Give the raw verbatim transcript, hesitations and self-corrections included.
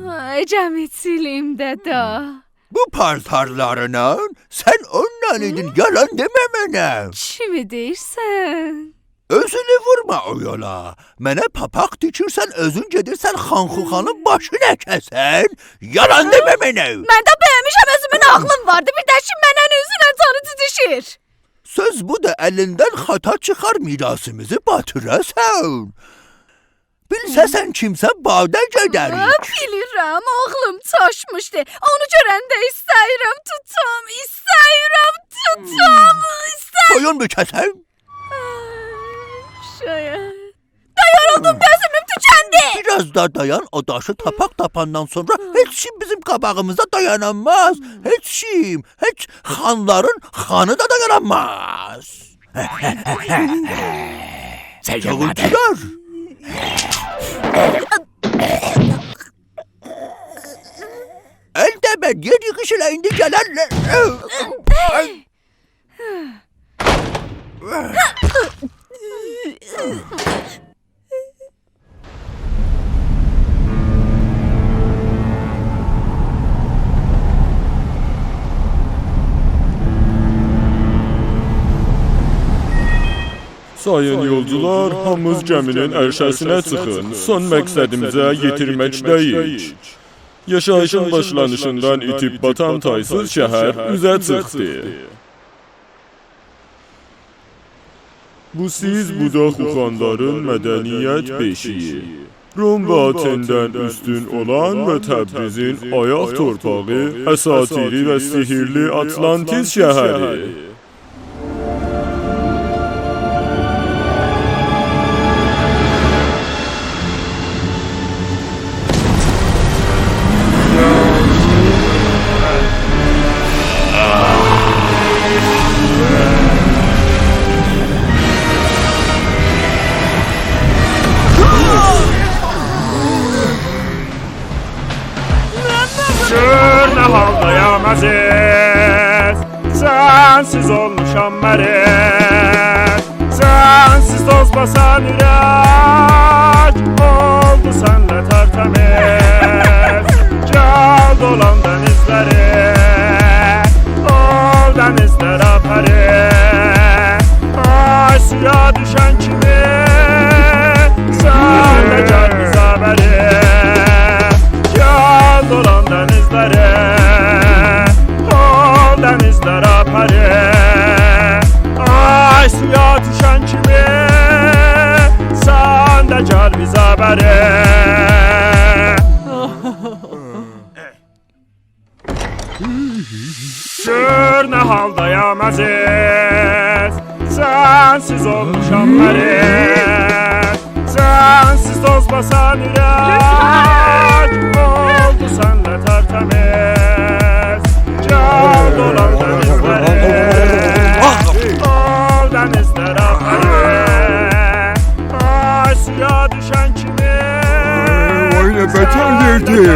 آی، گمی چیلیمده دا. بو پالتارلارینان سن اونونلا ایدین، یالان دئمه منه. کیمی دئییرسن؟ اؤزونو وورما او یولا. منه پاپاق تیکیرسن، اؤزون گئدیرسن خان‌خوخانین باشینا کسن. یالان دئمه منه. من ده بؤیوموشم، اؤزومون عاغلیم واردی. بیر ده کی، منه اوزونه جانی دیدیشیر. سؤز بودور، الیندن خطا چیخار، میراثیمیزی باتیراسان. بیلسه‌سن کیمسه، بادا گئدریک. آ، بیلیرم، عاغلیم چاشمیشدی. اونو گؤرنده ایسته‌ییرم توتام، ایسته‌ییرم توتام، ایسته‌ییرم. بویون بوکه‌سن؟ آی، شاید. دا یورولدوم، دؤزوموم توکندی. بیر آز دا دایان، او داشی تاپاق، تاپاندان سونرا هئچ کیم بیزیم قاباغیمیزدا دایاناماز. هئچ کیم، هئچ خانلارین خانی دا دایاناماز. سن گلمه‌دین. چاغیرچیلار. ال ده‌مه، یئری ییغیش ائله، ایندی گلرلر. سایین یولچولار، هامینیز گمی‌نین عرشه‌سینه چیخین. سون مقصدیمیزه یئتیرمکده‌ییک. یاشاییشین باشلانیشیندان ایتیب باتان تایسیز شهر اوزه چیخدی. بو سیز، بو دا خوخانلارین مدنیت بئشیگی. روم و آتندن اوستون اولان و تبریزین آیاق تورپاغی، اساطیری و سحرلی آتلانتیس شهری. گؤر نه حالدایام، عزیز، سنسیز اولموشام مریض. سنسیز توز باسان اورک اولدو سنله ترتمیز. گل دولان دنیزلری، اول دنیزلره پری. آی، سویا دوشن کیمی سن ده گل بیزه بری. گل دولان دنیزلری، اول دنیزلره پری. آی، سویا دوشن کیمی سن ده گل بیزه بری. گؤر نه حالدایام، عزیز، سنسیز اولموشام مریض. سنسیز توز باسان اورک اولدو سنله ترتمیز. گل دولان دنیزلری، اول دنیزلره پری. آی، سویا دوشن کیمی، آی، نه بتر یئردیر.